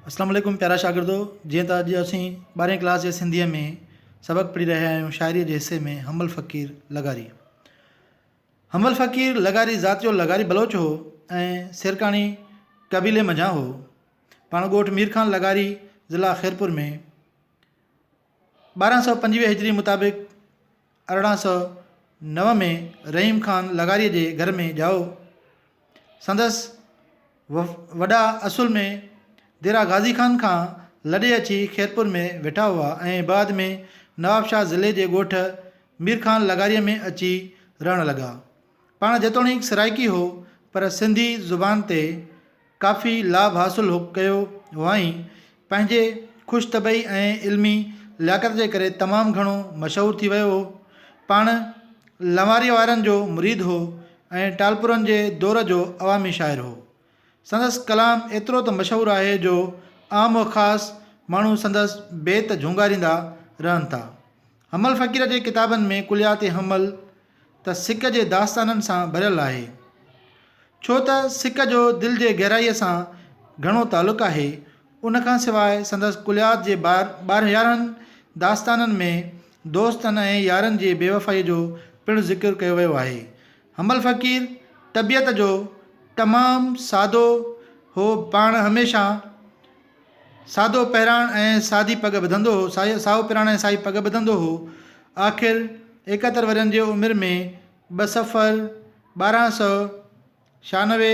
اسلام عليڪم پيارا شاگردو جيئن ته اڄ اسين ٻارهين ڪلاس جي سنڌيء ۾ سبق پڙهي رهيا آهيون شاعريء جي حصي ۾ حمل فقير لغاري حمل فقير لغاري ذات جو لغاري بلوچ هو ۽ سيرڪاڻي قبيلي منجهان هو پاڻ ڳوٺ مير خان لغاري ضلع خيرپور ۾ 1225 هجري مطابق 1809 ۾ رحيم خان لغاريء جي گهر ۾ ڄائو. سندس وڏا اصل ۾ ديرا غازي خان کان لڏي اچي خيرپور ۾ ويٺا هئا ۽ بعد ۾ نوابشاهه ضلعي جي ڳوٺ مير خان لغاريء ۾ اچي رهڻ لڳا. پاڻ جيتوڻيڪ سرائيڪي هو پر سنڌي زبان تي ڪافي لاڀ حاصل ڪيو هئائين. پنهنجي خوش طبعي ۽ علمي لياقت جي ڪري تمام گهڻو مشهور ٿي ويو هو. پاڻ لنواريء وارن جو مريد هو ۽ ٽالپرن جي دور جو عوامي شاعر هو. سندس ڪلام ايترو ته مشهور آهي جو عام و خاص ماڻهو سندس بيت جهونگاريندا رهن ٿا. حمل فقير جي ڪتابن ۾ ڪليات حمل ته سڪ جي داستانن سان ڀريل آهي. ڇو ته سڪ جو دل جي گهرائيء سان گهڻو تعلق آهي. ان کان سواء سندس ڪليات جي ٻارهن داستانن ۾ دوستن ۽ يارن جي بيوفائيء جو پڻ ذڪر ڪيو ويو آهي. حمل فقير طبيعت جو تمام سادو هو پاڻ هميشه سادو پهراڻ ۽ سادي پڳ ٻڌندو هو سائو پهراڻ ۽ سائي پڳ ٻڌندو هو. آخر ايڪهتر ورهين جي عمر ۾ ٻه صفر 1296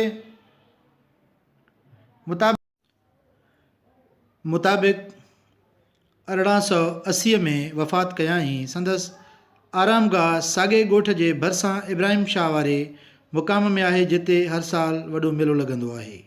مطابق 1880 ۾ وفات ڪيائين. سندس آرامگاهه ساڳئي ڳوٺ جي ڀرسان ابراهيم شاهه واري مقام ۾ آهي جتي هر سال وڏو ميلو لڳندو آهي.